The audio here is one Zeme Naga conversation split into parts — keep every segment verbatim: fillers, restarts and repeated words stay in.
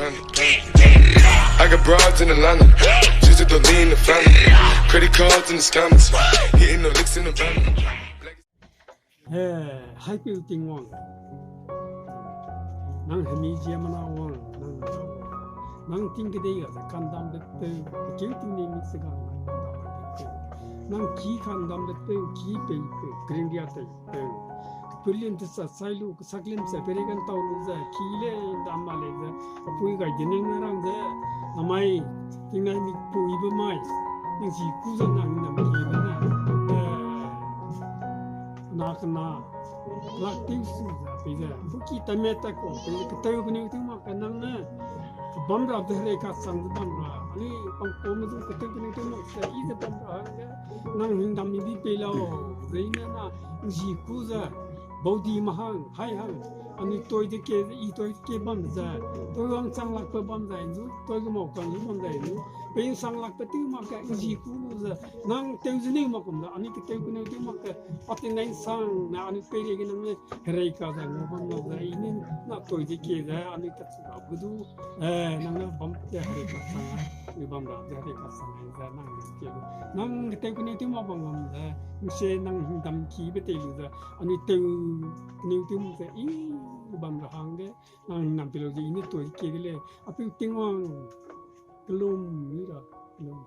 I got broads in Atlanta, just to lean the family. Credit cards and the scammers, hitting the licks in the van. Eh, haipeu Tingwang, nang hemi ziemmena wang, nang, nang ting kedei ga ze kandam de peu, keu ting nei mi se ga nang kandam de peu, nang ki kandam de peu, ki pei peu, kring ria tei peu, pulin te sa sai lu, Saklim se peri gan tau lu ze, ki le dam ma le ze, apui gai de ning rang ze, amai, tingnai mi pui be mai, ning si ku ze nang nam ki be na, eh, na kena, lak ting su ze, pei ze, bu ki ta me ta ko, pei ze, keteu kene ting mak ka nang ne, bam ra de herei ka sang ze bam ra, ani pang ko me zu keteu kene ting mak se, i ze bam ra, nang hing dam mi di pei lau, ze i ne na, ning si ku ze, bau di ma hang, hai hang, anui toi de ke, i toi ke bam ze, toi wang chang lak pe bam zai zu, toi ge mau kang zu bam zai zu, pe sang lak pe tew mak ke, nji ku ze, nang tew ze neu mak kum ze, anui ke tew ku neu tew mak ke, pa ting nai sang, na anui pei rei ge nang ne, herei ka ze, ngu bam lau ze, i ne, na toi de ke ze, anui ta chu ga bu du, eh, nang ne bam ze herei ka sang, nui bam ra ze herei ka sang, ze nang ne ke lu. Nang ke tew ku neu tew mak bam bam ze, nse nang hing dam ki be tei lu ze, anui tew, neu tew mak ze, i bam ra hangge, nang hing nam pei lau ze, i ne toi ke de lei, apeu Tingwang, kelum, mi ra, kelum.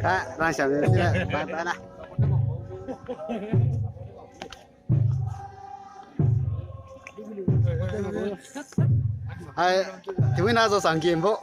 Ka, rang siam de, sine, ba, ba na. Hai, tiwi na zo sang game bo.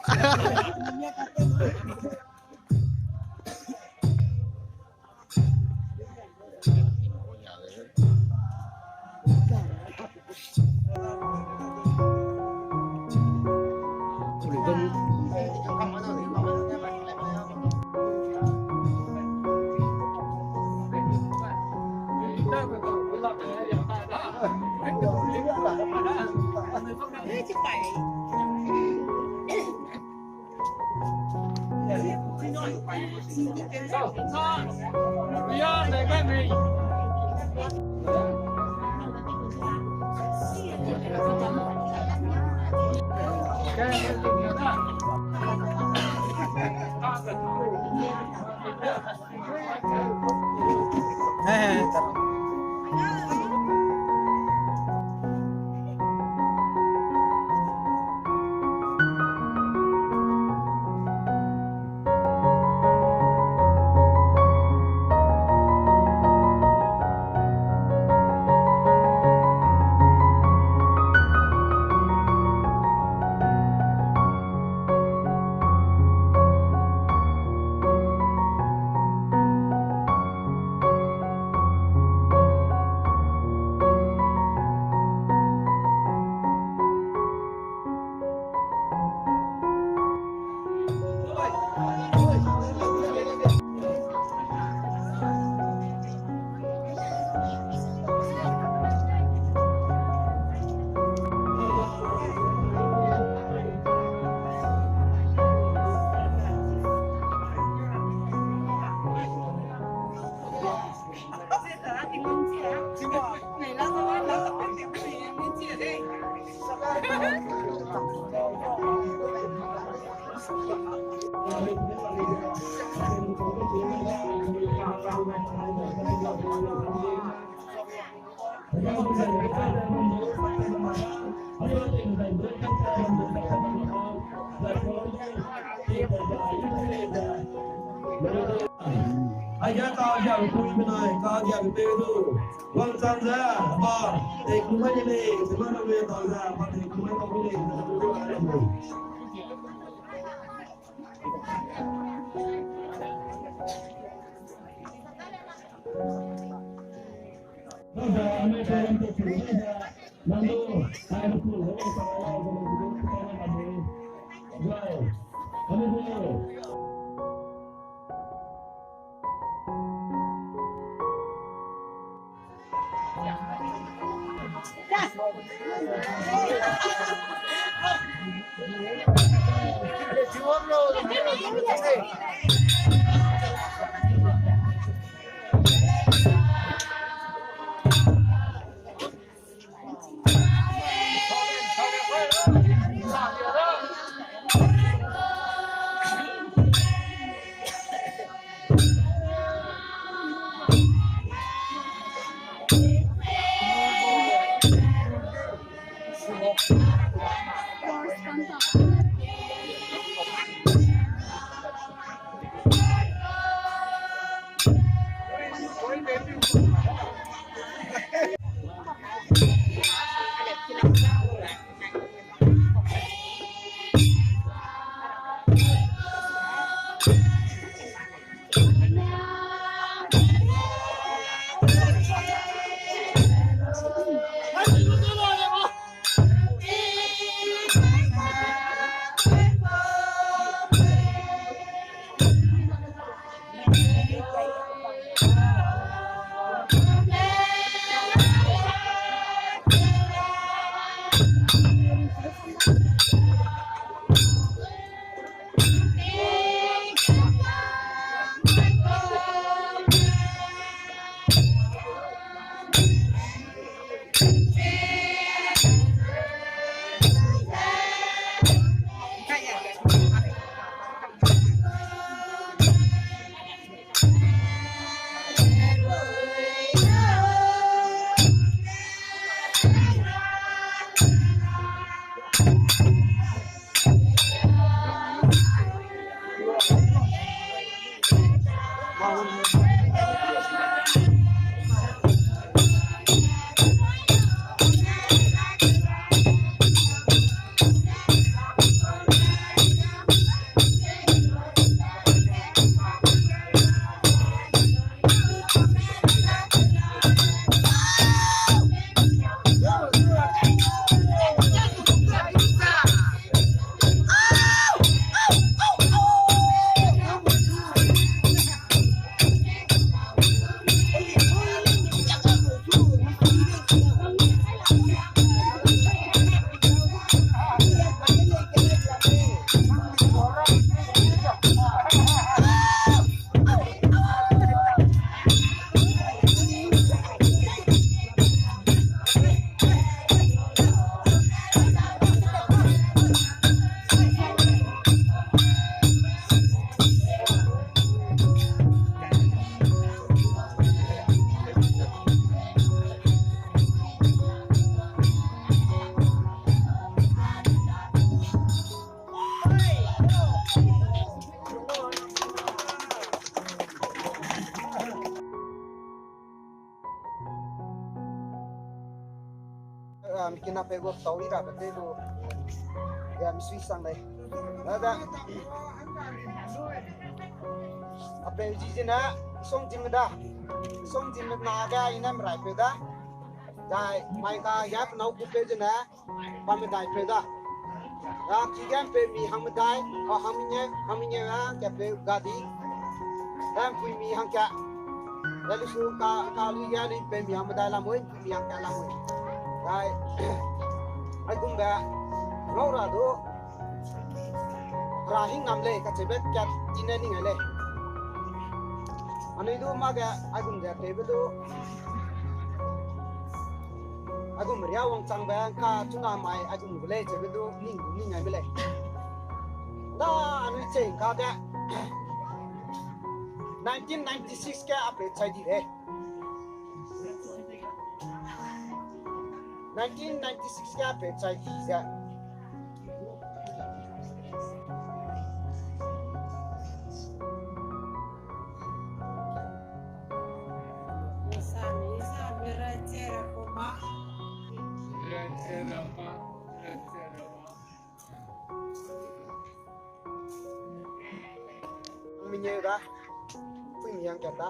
Aige kagiabe pui benai kagiabe peu du wangchang ze, ba, tei kumai de lei, chimai na me ta ze, ba, tei kumai na me lei, ze. Mikina pe gu tau i rabe te gu, ya misui sang lei. Ada, ape ji zene, song jim da, song jim na ga inem rai pe da. Dai, mai ka ya penau ku pe zene, pa medai pe da. Ra ki gen pe mi hang medai, a hang mine, hang mine ra ke pe ga di. Ram pui mi hang ka. Ra lu su ka, ka lu ya lu pe mi hang medai la mui, pui mi hang ka la mui. Dai, ai gum be, ngau ra du. Ra hing nam lei, ka chebe kat tine ning ai lei. Anui du ma ge, ai gum de pe be du. Aigum ria wangchangbe ka chuna mai aigum gu lei chebe du ning gu ning ai be lei. Da anui chei ka de nineteen ninety-six ke ape chai di lei. Nineteen ninety-six ke ape chai di ze. da, pui mi hang kat da.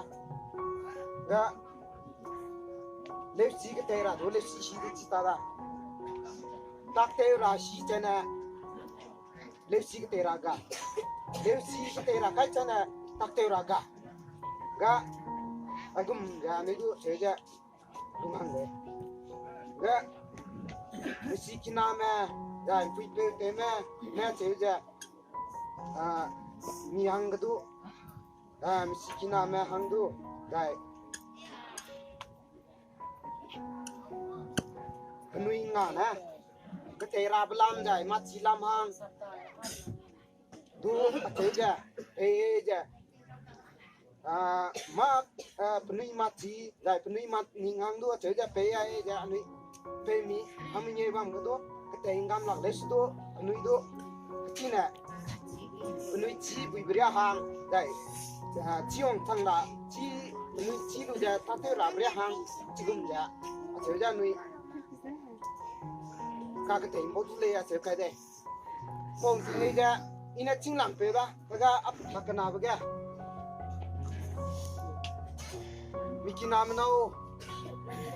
Ga, leusi ketei ra du, leusi si du chi ta da. Takteu ra si chene, leusi ketei ra ga. Leusi ketei ra kai chene, takteu ra ga. Ga, agum ga, ne du, se ze, lung hang de. Ga, misi kiname, zai pui peu teme, ne cheu ze, a, mi hang ge du, a, misi kiname hang du, zai. Penui nga ne, ketei ra belam zai, machi lam hang. Du, acheu ze, pei ze. A, ma, a, penui machi, zai penui ma ning hang du, acheu ze pei ai ze, anui, pei mi, hami nge bam ge du, ketei ngam lak le su du, penui du, kechine, penui chi bui beria hang, zai, a, chi wang chang la, chi, penui chi lu ze, takteu ra beria hang, chigum ze, acheu ze anui, ka ketei mbau du lei, acheu kai de. Pau ting lei ze, i ne chînglam peu da, kaga a, a kenabe ge. Mi kiname nâu,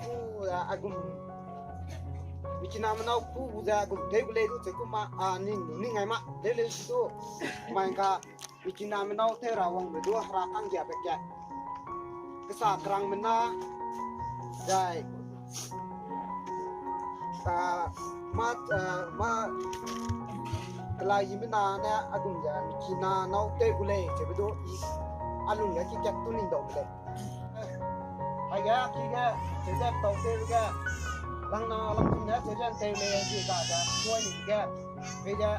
ku, a, agum. Mi kiname nâu ku ze agum tew gu lei du cheu ku ma, a, ning, ning ai ma, leu leu si du. Mai ka, mi kiname nâu tew ra wangbe du hera kanggiabe ge. Kesa kerangme na, zai, a, ma, a, ma, kelaiyime na ne agum ze, mi kina nâu tew gu lei, cheube du, a lung ge ki kat tu ning dau gu lei. Aige, ki ge, cheu ze tau tew ge, lang na, lang tum ne, cheu ze tew lei, ki ga ze, sui ni ge, pei ze,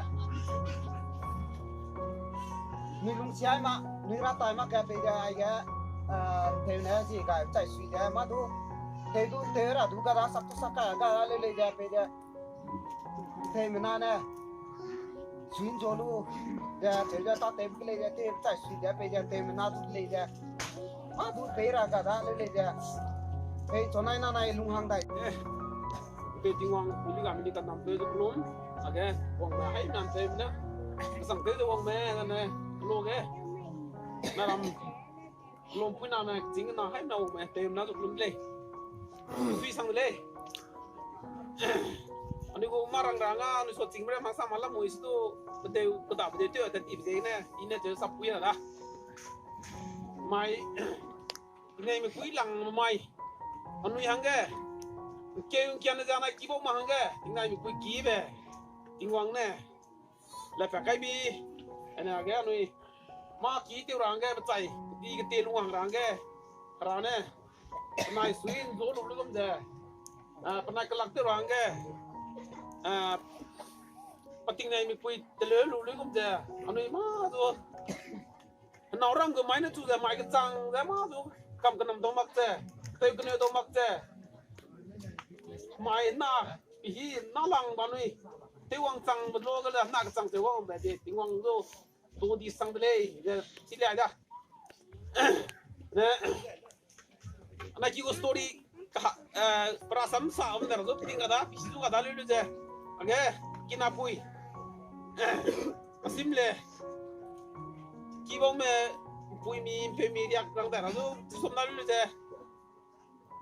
nui lung siai ma, nui ra tai ma ke pei de aige, a, tew ne zi gai chai sui de ma du, tew du, tew ra du ga ra sak tu sak ka ga ra leu lei de pei de, tew me na ne, sui nzo lu, de, tew de ta tew ke lei de, tew chai sui de pei de, tew me na du lei de, ma du pei ra ga ra leu lei de, pei chonai na nai lung hang dai. Pe Tingwang, pui di ga mi ni kanam pe zu kelum, age, wangme haimena tew ne, kasang tew ze wangme, ne, lo ge, na ram, kelum pui na me, ching na haimena wangme, tew na zu kelum lei. Sui sang de lei. Anui gu marang ra nga, anui so ching bre, masa ma lamui su du, petew, keda petew tew, tat ibe ze ne, i ne tew sap pui ra da. Mai, tingnai mipui lang mai. Anui hangge. Nkeu nkiane ze anai kibau ma hangge. Tingnai mipui kibe. Tingwang ne. Lepa kai bi. Ane age anui. Mâ ki tew ra hangge, pechai. Di kete lung wang ra hangge. Hera ne. Penai sui nzo lu lu gum ze. A, penai kelak tew ra hangge. A, pa tingnai mipui teleu lu lu gum ze. Anui mâ zu. Henau ram gu mai ne chu ze mai kechang ze mâ zu, kam kenam dau mak ze, tew keneu dau mak ze. Mai na, pihi na lang ba nui. Tew wangchang be lo ge le, na kechang tew wang be de, Tingwang zu, tu di sang de lei, ze, chi lei da. Ne, anai ki gu story, ka, eh, pra sam sa, am der zu, piting ga da, pisi zu ga da lu lu ze. Age, kinapui. Asim le. Kibaume, puimi, peumi, riak rang dai ra zu, som na lu lu ze.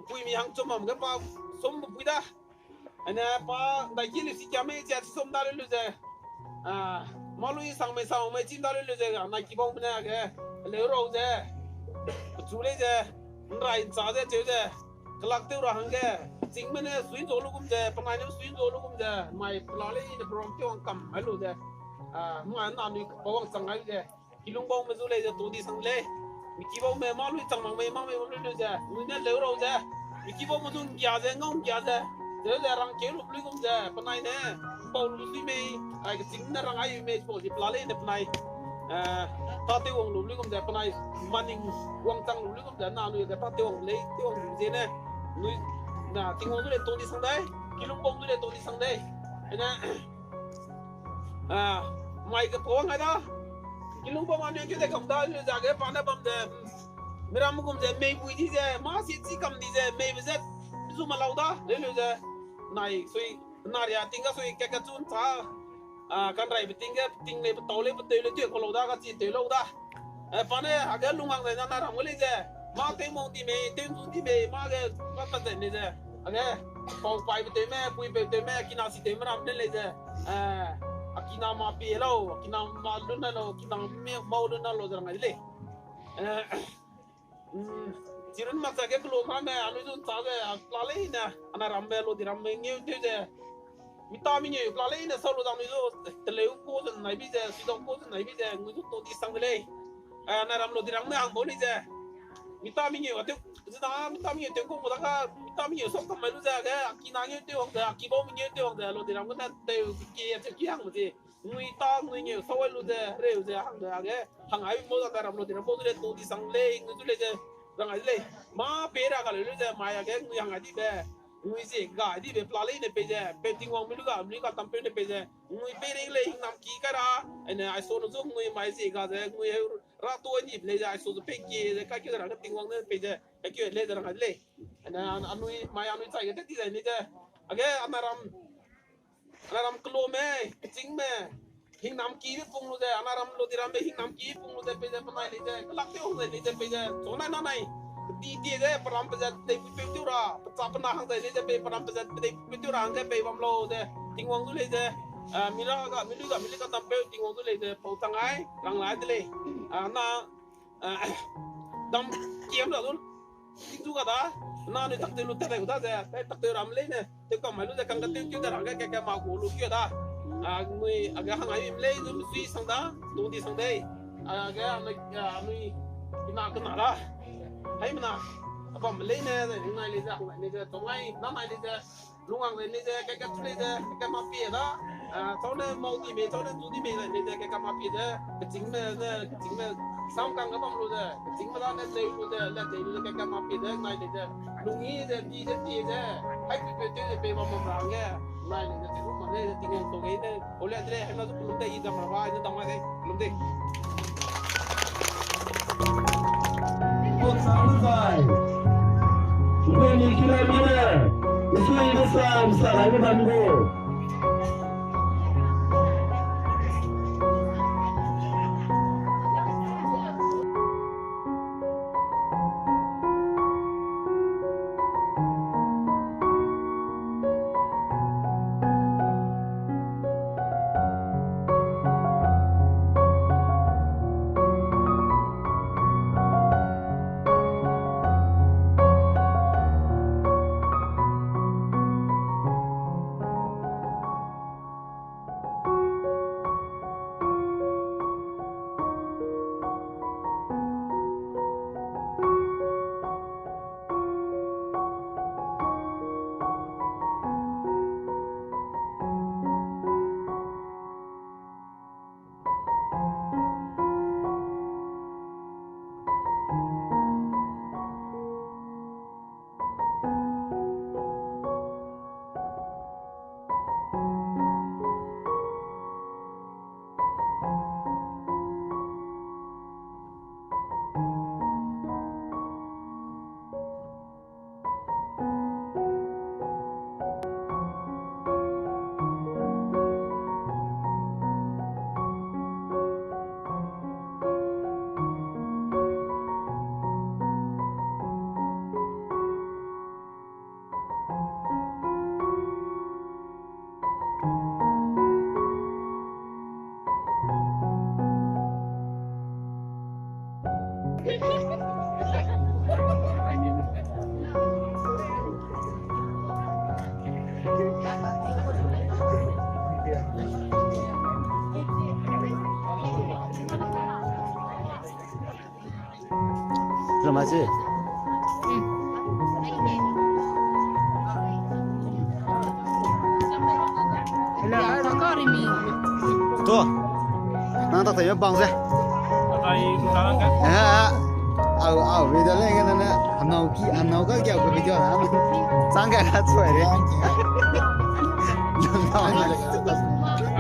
Puimi hang chom mam ge pa, som pui da. Ane pa, dai ki lu si kia mei, chia som da lu lu ze. Ah, ma lui sang mei sang mei chim da lu lu ze, anai kibaume ne ge, leu rau ze. Pechu lei ze, nrai ncha ze, cheu ze. Kelak tew ra hangge, chingme ne sui nzo lu gum ze, penai ne sui nzo lu gum ze, mai pela lei ne program tew wang kam hai lu ze. Ah, mai na nui pa wangchang hai ze. Kilung baume zu lei ze tu di sang lei. Mi kibaume ma lui chang mak mei, ma mei bam lu lu ze. Nui ne leu rau ze. Mi kibaume zu nggia ze, ngau nggia ze. Ze ze rang keu lu lui gum ze. Penai ne. Pau lu sui mei. Ai keching ne rang ai mei, pau zi pela lei ne penai. Eh, ta tew wang lu lui gum ze. Penai maning wangchang lu lui gum ze. Na lui ze ta tew wang lei, tew wang lu ze ne. Nui, na, Tingwang du lei tu di sang dai. Kilung bau du lei tu di sang dai. Ene, Ah, mai ge pau ngai da. Kilung bau ma nui ke de kam da, lu ze ge pa ne bam ze. Miram gum ze, mei bui di ze, ma si chi kam di ze, mei be ze, zu ma lau da, le lu ze. Nai, sui, na ria ting ga sui, ke ke chun cha. Ah, kan rai be ting ge, ting le be tau le, be teu le, teu ko lau da, ga chi teu lau da. Eh, pa ne, age lungwang zai na na ram ge lei ze. Ma tew mong di mei, tew nzu di mei, ma ge, ma pa zai lei ze. Age, pau pai be tew me, pui be tew me, kina si tew me ram ne lei ze. Eh, a kina ma pie lau, a kina ma lun na lau, a kina me mau lun na lau ze rang ai de lei. Eh, mm, chirun mak sa ge kelo ma me, anui zun sa ze, a pla lei ne, ana ram be, lo di ram be, ngeu tew ze. Mita mengeu pla lei ne sau lu dang nui zu, teleu ko ze nai bi ze, sidau ko ze nai bi ze, ngui zu to di sang de lei. Eh, na ram lo di rang ne hang bau lei ze. Mita mengeu a tew, zina mita mengeu tew ko mo da ka, mita mengeu sau kam mai lu ze, ge, a kina ngeu tew wang ze, a kibau mengeu tew wang ze, lo di rang ne tew ki, a tew ki hang mo zi. Ngui ta, ngui ngeu sau ai lu ze, reu ze, hang ze, a ge, hang ai mo da ka ram lo di rang bau zu lei, to di sang lei, ngui zu lei ze, rang ai lei. Ma pe ra ka leu lu ze, mai a ge, ngui hang ai di be. Ngui zie ga di be pla lei ne pei ze, pe Tingwang mi lu ga, mi lu ga tam peu ne pei ze, ngui pei ring lei hingnam ki kai ra, ene, ai so lu zu ngui mai zie ga ze, ngui heu ra to ni lei ze, ai so zu pei kie ze, kai kie ra ge Tingwang ne pei ze, kai kie lei ze rang ai lei. Ene, an-, anui, mai anui chai ge te di zai ni ze, a ge, ana ram, ana ram kelo me, keching me, hingnam ki be pung lu ze, ana ram lo di ram be hingnam ki pung lu ze, pei ze, penai lei ze, kelak tew hang ze lei ze, pei ze, so nai na nai, di di ze, peram pe ze, dei pui peu tew ra, pecha pena hang ze lei ze, pei peram pe ze, dei pui peu tew ra hang ze, pei bam lo ze, Tingwang zu lei ze, ah, mi ra ga, mi lu ga, mi lu ga tam peu, Tingwang zu lei ze, pau chang ai, rang lai de lei, ah, na, ah, dam kiam la du, Tingchu ga da, na nui tak tew lu te dai gu da ze, te tak tew ram lei ne, tew kam mai lu ze kang ka tew tew da rang ge, ke ke ma gu lu keu da. A, nui, a ge hang ai mi lei, zu sui sang da, tu di sang dei. A ge, a nui, a nui, ina kena da. Hai mena, a bam lei ne, ze, nai lei ze, hang nai lei ze, tong ai, na nai lei ze, lungwang lei lei ze, ke ke chu lei ze, ke ke ma pie da. A, tau ne mau di mei, tau ne tu di mei lei lei ze, ke ke ma pie ze, keching me ze, keching me, sam kang ge bam lu ze, keching me da ne zeu lu ze, le zeu lu ze, ke ke ma pie ze, nai lei ze, lungyi ze, di ze, pie ze, hai pui peu tew ze, pei bam bam ra hangge, nai lei ze, tew bam lei ze, Tingwang to ge de, o le de, hai na zu pulu de, i dam ra ba, i dam ra de, lum de. Rama ce. To. Nang tak tai bang ze. Eh, au, au, video le nge na na. Hanau ki, hanau ka kia ko video na. Sang ka na chua re.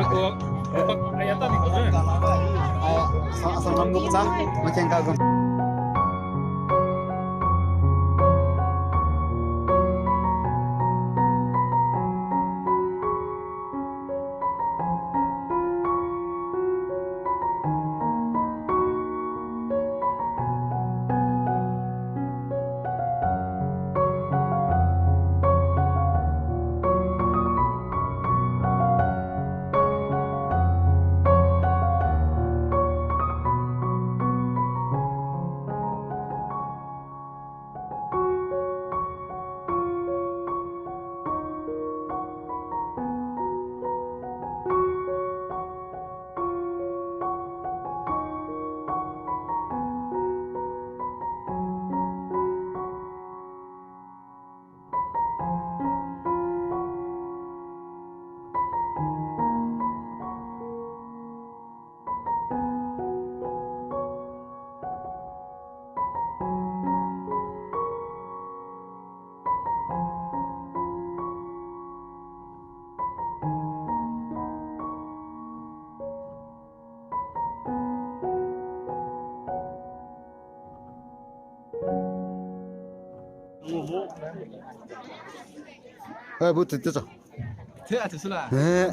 Ako. Aya, sa, sa ram guk chang, ma keng ka gum. Eh, bu tu tu so. Eh,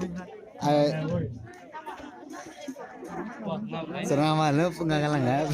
ai. Sana ma lo nga ga lang eh.